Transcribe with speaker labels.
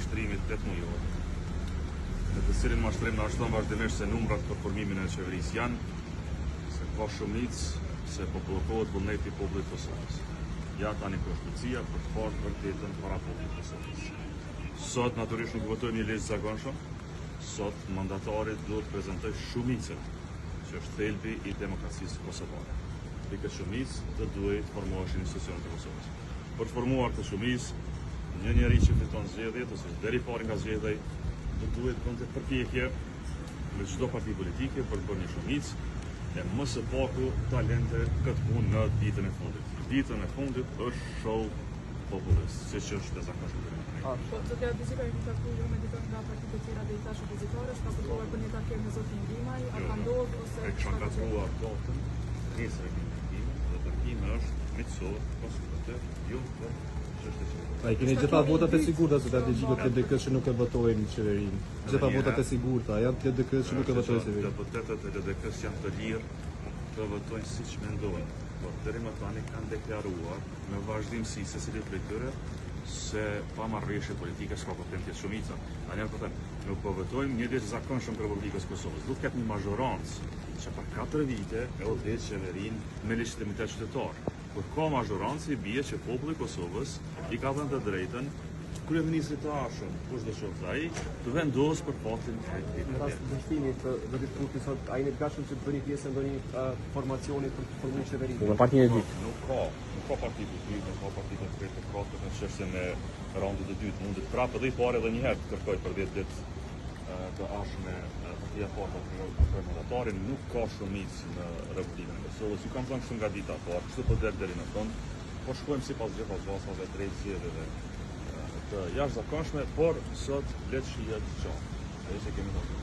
Speaker 1: mashtrimit 8 mujor, në të cilin mashtrim na është thënë vazhdimisht se numrat për formimin e qeverisë janë, se ka shumicë, se po bllokohet vullneti i popullit të Kosovës. Ja tani ku është mundësia për të parë të vërtetën para popullit të Kosovës. Sot natyrisht nuk votojmë një ligj të zakonshëm, sot mandatari duhet të prezantojë shumicën, që është thelbi i demokracisë kosovare. Mbi këtë shumicë do duhej të formoheshin institucionet e Kosovës. Për të formuar këtë shumicë, një njeri që fiton zgjedhjet ose del i pari nga zgjedhjet, do duhej të bënte përpjekje me çdo parti politike për të bërë një shumicë e më së paku ta lente këtë punë në ditën e fundit. Ditën e fundit është show populist, siç është e zakonshme deri më tani.
Speaker 2: Po, zoti Abdixhiku, jeni takuar ju me dikë nga partitë e tjera deri tash opozitare, është raportuar për një takim me zotin Limaj, a
Speaker 1: Jo,
Speaker 2: ka
Speaker 1: jo.
Speaker 2: ndodhur ose
Speaker 1: E kisha
Speaker 2: çka ka qenë?
Speaker 1: ngatërruar datën, nesër e kemi takimin, dhe takimi është miqësor, konsultativ, jo për çështje që
Speaker 3: A i keni gjitha votat e sigurta zoti Abdixhiku të LDK që nuk e votojnë qeverinë. Gjitha votat e sigurta janë të LDK që nuk e votojnë qeverinë.
Speaker 1: Deputetët e LDK-s janë të lirë të votojnë siç mendojnë, por deri më tani kanë deklaruar në vazhdimësi secili prej tyre se pa marrëveshje politike s'ka kuptim të jetë shumica. Tani po them, nuk po votojmë një ligj të zakonshëm të Republikës së Kosovës. Duhet të ketë një mazhorancë që për 4 vite e udhëheq qeverinë me legjitimitet qytetar. Kur ka mazhorancë i bie që populli i Kosovës i ka dhënë të drejtën kryeministrit të ardhshëm, kush do qoftë ai, të vendosë për fatin e këtij
Speaker 4: Në
Speaker 1: vendi.
Speaker 4: rast dështimit të zotit Kurti sot, a jeni të gatshëm që të bëni pjesë e ndonjë uh, formacioni për të formuar qeverinë?
Speaker 3: Në partinë e dytë.
Speaker 1: Nuk ka, nuk ka parti të dytë, nuk ka parti konkrete të katërt në çështjen e raundit të dytë. Mundet prapë edhe i parë edhe një herë të kërkoj për 10 ditë e, të ardhshme e, partia e parë të kërkojë mandatarin, nuk ka shumicë në Republikën e Kosovës. Ju kam thënë kështu nga dita e parë, kështu po del deri në fund. Po shkojmë sipas gjitha gjasave drejt zgjedhjeve e, të jashtëzakonshme, por sot le të shihet qartë. Ajo që kemi thënë.